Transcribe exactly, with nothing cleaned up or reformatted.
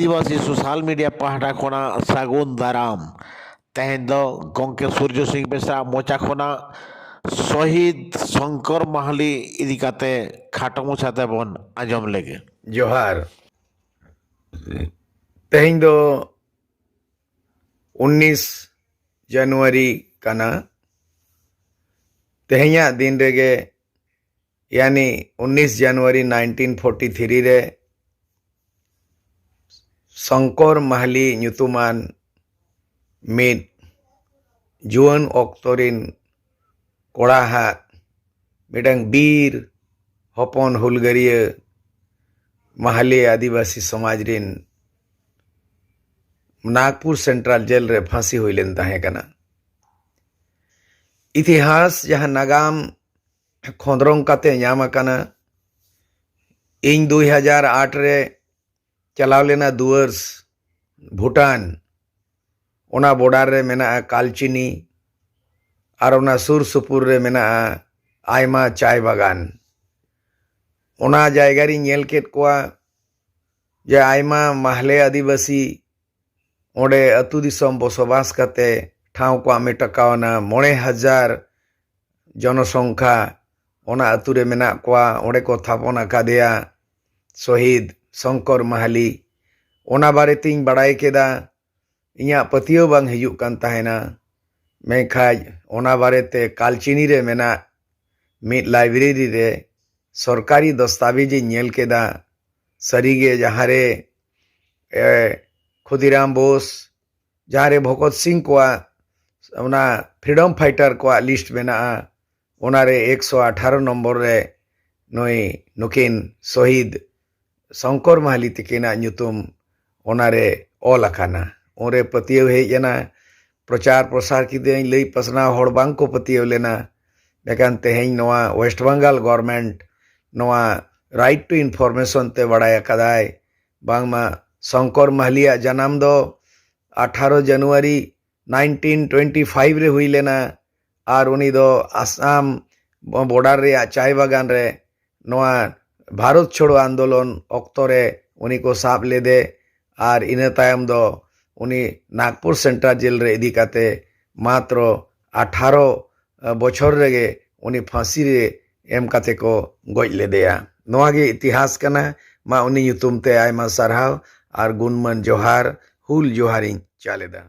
ᱟᱹᱫᱤᱵᱟᱹᱥᱤ social media ᱯᱟᱦᱴᱟ ᱠᱷᱚᱱᱟᱜ ᱥᱟᱹᱜᱩᱱ ᱫᱟᱨᱟᱢ᱾ ᱛᱮᱦᱮᱧ ᱫᱚ ᱜᱚᱢᱠᱮ ᱥᱩᱨᱡᱚ ᱥᱤᱝ ᱵᱮᱥᱨᱟ ᱢᱚᱪᱟ ᱠᱷᱚᱱᱟᱜ ᱥᱚᱦᱤᱫ ᱥᱚᱝᱠᱚᱨ ᱢᱟᱦᱟᱞᱤ ᱤᱫᱤ ᱠᱟᱛᱮ ᱠᱷᱟᱴᱚ ᱢᱟᱪᱷᱟ ᱛᱮᱵᱚᱱ ᱟᱸᱡᱚᱢ ᱞᱮᱜᱮ᱾ ᱡᱚᱦᱟᱨ᱾ ᱛᱮᱦᱮᱧ ᱫᱚ ᱩᱱᱤᱥ ᱡᱟᱱᱩᱣᱟᱨᱤ ᱠᱟᱱᱟ᱾ ᱛᱮᱦᱮᱧᱟᱜ ᱫᱤᱱ ᱨᱮᱜᱮ, ᱭᱟᱱᱤ ᱩᱱᱤᱥ ᱡᱟᱱᱩᱣᱟᱨᱤ ᱱᱟᱭᱤᱱᱴᱤᱱ ᱯᱷᱳᱨᱴᱤ ᱛᱷᱨᱤ ᱨᱮ ᱥᱚᱝᱠᱚᱨ ᱢᱟᱦᱞᱤ ᱧᱩᱛᱩᱢᱟᱱ ᱢᱤᱫ ᱡᱩᱣᱟᱹᱱ ᱚᱠᱛᱚ ᱨᱤᱱ ᱠᱚᱲᱟ ᱦᱟᱜ ᱢᱤᱫᱴᱟᱝ ᱵᱤᱨ ᱦᱚᱯᱚᱱ ᱦᱩᱞᱜᱟᱹᱨᱤᱭᱟᱹ ᱢᱟᱦᱞᱮ ᱟᱹᱫᱤᱵᱟᱹᱥᱤ ᱥᱚᱢᱟᱡᱽ ᱨᱤᱱ ᱱᱟᱜᱽᱯᱩᱨ ᱥᱮᱱᱴᱨᱟᱞ ᱡᱮᱞ ᱨᱮ ᱯᱷᱟᱸᱥᱤ ᱦᱩᱭ ᱞᱮᱱ ᱛᱟᱦᱮᱸ ᱠᱟᱱᱟ᱾ ᱤᱛᱤᱦᱟᱥ ᱡᱟᱦᱟᱸ ᱱᱟᱜᱟᱢ ᱠᱷᱚᱸᱫᱽᱨᱚᱝ ᱠᱟᱛᱮ ᱧᱟᱢ ᱟᱠᱟᱱᱟ, ᱤᱧ ᱫᱩᱭ ᱦᱟᱡᱟᱨ ᱟᱴ ᱨᱮ ᱪᱟᱞᱟᱣ ᱞᱮᱱᱟ ᱫᱩᱣᱟᱹᱨᱥ, ᱵᱷᱩᱴᱟᱱ᱾ ᱚᱱᱟ ᱵᱚᱰᱟᱨ ᱨᱮ ᱢᱮᱱᱟᱜᱼᱟ ᱠᱟᱞᱪᱤᱱᱤ, ᱟᱨ ᱚᱱᱟ ᱥᱩᱨ ᱥᱩᱯᱩᱨ ᱨᱮ ᱢᱮᱱᱟᱜᱼᱟ ᱟᱭᱢᱟ ᱪᱟᱭ ᱵᱟᱜᱟᱱ᱾ ᱚᱱᱟ ᱡᱟᱭᱜᱟ ᱨᱤᱧ ᱧᱮᱞ ᱠᱮᱫ ᱠᱚᱣᱟ ᱡᱮ ᱟᱭᱢᱟ ᱢᱟᱦᱞᱮ ᱟᱹᱫᱤᱵᱟᱹᱥᱤ ᱚᱸᱰᱮ ᱟᱹᱛᱩ ᱫᱤᱥᱚᱢ ᱵᱚᱥᱚᱵᱟᱥ ᱠᱟᱛᱮ ᱴᱷᱟᱶ ᱠᱚ ᱟᱢᱮᱴ ᱟᱠᱟᱣᱱᱟ᱾ ᱢᱚᱬᱮ ᱦᱟᱡᱟᱨ ᱡᱚᱱᱚᱥᱚᱝᱠᱷᱟ ᱚᱱᱟ ᱟᱹᱛᱩ ᱨᱮ ᱢᱮᱱᱟᱜ ᱠᱚᱣᱟ᱾ ᱚᱸᱰᱮ ᱠᱚ ᱛᱷᱟᱯᱚᱱ ᱟᱠᱟᱫᱮᱭᱟ ᱥᱚᱦᱤᱫ ᱥᱚᱝᱠᱚᱨ ᱢᱟᱦᱟᱞᱤ᱾ ᱚᱱᱟ ᱵᱟᱨᱮᱛᱤᱧ ᱵᱟᱲᱟᱭ ᱠᱮᱫᱟ᱾ ᱤᱧᱟᱹᱜ ᱯᱟᱹᱛᱭᱟᱹᱣ ᱵᱟᱝ ᱦᱤᱡᱩᱜ ᱠᱟᱱ ᱛᱟᱦᱮᱱᱟ᱾ ᱢᱮᱱᱠᱷᱟᱡ ᱚᱱᱟ ᱵᱟᱨᱮᱛᱮ ᱠᱟᱞᱪᱤᱱᱤ ᱨᱮ ᱢᱮᱱᱟᱜ ᱢᱤᱫ ᱞᱟᱭᱵᱨᱮᱨᱤ ᱨᱮ ᱥᱚᱨᱠᱟᱨᱤ ᱫᱚᱥᱛᱟᱵᱮᱡᱽ ᱤᱧ ᱧᱮᱞ ᱠᱮᱫᱟ᱾ ᱥᱟᱹᱨᱤᱜᱮ ᱡᱟᱦᱟᱸᱨᱮ, ᱮ, ᱠᱷᱩᱫᱤᱨᱟᱢ ᱵᱳᱥ, ᱡᱟᱦᱟᱸᱨᱮ ᱵᱷᱚᱜᱚᱛ ᱥᱤᱝ ᱠᱚᱣᱟᱜ ᱚᱱᱟ ᱯᱷᱨᱤᱰᱚᱢ ᱯᱷᱟᱭᱴᱟᱨ ᱠᱚᱣᱟᱜ ᱞᱤᱥᱴ ᱢᱮᱱᱟᱜᱼᱟ, ᱚᱱᱟᱨᱮ ᱮᱠᱥᱚ ᱟᱴᱷᱟᱨᱚ ᱱᱚᱢᱵᱚᱨ ᱨᱮ ᱱᱩᱭ, ᱱᱩᱠᱤᱱ ᱥᱚᱦᱤᱫ ᱥᱚᱝᱠᱚᱨ ᱢᱟᱦᱟᱞᱤ ᱛᱤᱠᱤᱱᱟᱜ ᱧᱩᱛᱩᱢ ᱚᱱᱟᱨᱮ ᱚᱞ ᱟᱠᱟᱱᱟ᱾ ᱩᱱᱨᱮ ᱯᱟᱹᱛᱭᱟᱹᱣ ᱦᱮᱡ ᱮᱱᱟ, ᱯᱨᱚᱪᱟᱨ ᱯᱨᱚᱥᱟᱨ ᱠᱤᱫᱟᱹᱧ, ᱞᱟᱹᱭ ᱯᱟᱥᱱᱟᱣ ᱦᱚᱲ ᱵᱟᱝ ᱠᱚ ᱯᱟᱹᱛᱭᱟᱹᱣ ᱞᱮᱱᱟ᱾ ᱢᱮᱱᱠᱷᱟᱱ ᱛᱮᱦᱮᱧ ᱱᱚᱣᱟ ᱳᱭᱮᱥᱴ ᱵᱟᱝᱜᱟᱞ ᱜᱚᱨᱢᱮᱱᱴ ᱱᱚᱣᱟ ᱨᱟᱭᱤᱴ ᱴᱩ ᱤᱱᱯᱷᱚᱨᱢᱮᱥᱚᱱ ᱛᱮ ᱵᱟᱲᱟᱭ ᱟᱠᱟᱫᱟᱭ, ᱵᱟᱝᱢᱟ ᱥᱚᱝᱠᱚᱨ ᱢᱟᱦᱞᱤᱭᱟᱜ ᱡᱟᱱᱟᱢ ᱫᱚ ᱟᱴᱷᱟᱨᱚ ᱡᱟᱱᱩᱣᱟᱨᱤ ᱱᱟᱭᱤᱱᱴᱤᱱ ᱴᱩᱭᱮᱱᱴᱤ ᱯᱷᱟᱭᱤᱵᱷ ᱨᱮ ᱦᱩᱭ ᱞᱮᱱᱟ᱾ ᱟᱨ ᱩᱱᱤ ᱫᱚ ᱟᱥᱟᱢ ᱵᱚᱰᱟᱨ ᱨᱮᱭᱟᱜ ᱪᱟᱭ ᱵᱟᱜᱟᱱ ᱨᱮ ᱱᱚᱣᱟ ᱵᱷᱟᱨᱚᱛ ᱪᱷᱳᱲᱳ ᱟᱱᱫᱳᱞᱚᱱ ᱚᱠᱛᱚ ᱨᱮ ᱩᱱᱤ ᱠᱚ ᱥᱟᱵ ᱞᱮᱫᱮ᱾ ᱟᱨ ᱤᱱᱟᱹ ᱛᱟᱭᱚᱢ ᱫᱚ ᱩᱱᱤ ᱱᱟᱜᱽᱯᱩᱨ ᱥᱮᱱᱴᱨᱟᱞ ᱡᱮᱞ ᱨᱮ ᱤᱫᱤ ᱠᱟᱛᱮ ᱢᱟᱛᱨᱚ ᱟᱴᱷᱟᱨᱚ ᱵᱚᱪᱷᱚᱨ ᱨᱮᱜᱮ ᱩᱱᱤ ᱯᱷᱟᱸᱥᱤ ᱨᱮ ᱮᱢ ᱠᱟᱛᱮ ᱠᱚ ᱜᱚᱡ ᱞᱮᱫᱮᱭᱟ᱾ ᱱᱚᱣᱟ ᱜᱮ ᱤᱛᱤᱦᱟᱥ ᱠᱟᱱᱟ᱾ ᱢᱟ ᱩᱱᱤ ᱧᱩᱛᱩᱢ ᱛᱮ ᱟᱭᱢᱟ ᱥᱟᱨᱦᱟᱣ ᱟᱨ ᱜᱩᱱᱢᱟᱱ ᱡᱚᱦᱟᱨ, ᱦᱩᱞ ᱡᱚᱦᱟᱨᱤᱧ ᱪᱟᱞ ᱮᱫᱟ᱾